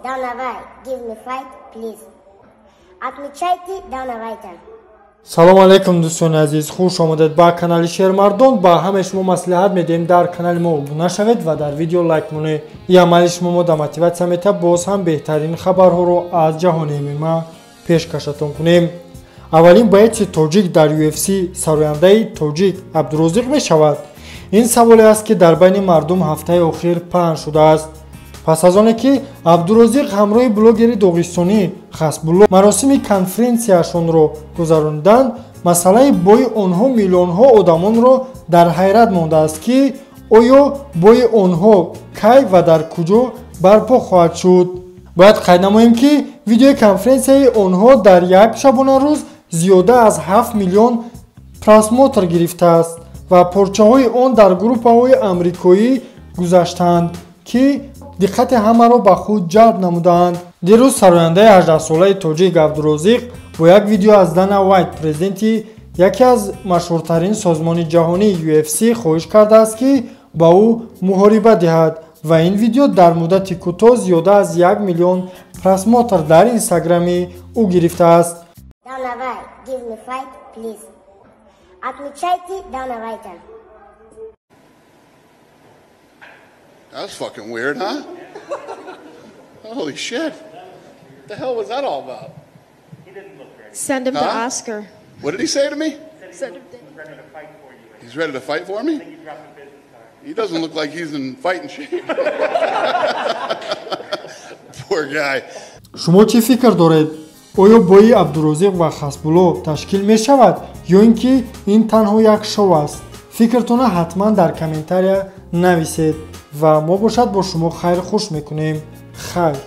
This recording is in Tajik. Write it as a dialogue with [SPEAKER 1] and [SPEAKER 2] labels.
[SPEAKER 1] Dana White, give me fight, please. Отмечайте Дана Вайта.
[SPEAKER 2] Салом алейкум, дӯстони азиз, хуш омадед ба канали Шермардон. Ба ҳамаи шумо маслиҳат медиҳем, дар канали мо обуна шавед ва дар видео лайк монед. Ин амали шумо мо да мотиватсия метавад боз ҳам беҳтарин хабарҳоро аз ҷаҳони ММА пешкашатон кунем. Аввалин боеци тоҷик дар UFC сарояндаи тоҷик Абдурозиқ мешавад. Ин саволе аст, ки дар байни мардум ҳафтаи охир паҳн шудааст. Пас аз оне ки Абдурозиқ ҳамроҳи блогери доғистонӣ Хасбулло маросими конференсияшонро гузарониданд, масъалаи бои онҳо миллионҳо одамонро дар ҳайрат мондааст, ки оё бои онҳо кай ва дар куҷо барпо хоҳад шуд. Бояд қайд намоем, ки видеои конференсияи онҳо дар як шабонарӯз зиёда аз 7 миллион просмотр гирифтааст ва порчаҳои он дар группаҳои амрикоӣ гузаштаанд, ки диққати ҳамаро ба худ ҷалб намудаанд. Дирӯз сарояндаи 18-солаи тоҷик Абдурозиқ бо як видео аз Дана Вайт, президенти яке аз машҳуртарин созмони ҷаҳонии UFC, хоҳиш кардааст, ки ба ӯ муҳориба диҳад ва ин видео дар муддати кӯтоҳ зиёда аз 1 миллион просмотр дар инстаграми ӯ гирифтааст.
[SPEAKER 1] Dana White, give me fight, please. Отмечайте Дана Вайта.
[SPEAKER 3] That's fucking weird, huh? Holy shit. What the hell was that all about?
[SPEAKER 4] He didn't look ready.
[SPEAKER 5] Send him to
[SPEAKER 3] Huh?
[SPEAKER 5] Oscar.
[SPEAKER 3] What did he say to me?
[SPEAKER 5] Send him to
[SPEAKER 4] He's ready to fight for you.
[SPEAKER 3] He's ready to fight for me?
[SPEAKER 4] I think he dropped a business card.
[SPEAKER 3] He doesn't look like he's in fighting shape. Poor guy.
[SPEAKER 2] Шумо чӣ фикр доред? Оё бои Абдурозиқ ва Хасбулло ташкил мешавад ё ин ки ин танҳо як шоу аст? Фикртонро ҳатман дар комментария нависед ва мо бошад бо шумо хайрхуш мекунем. Хайр.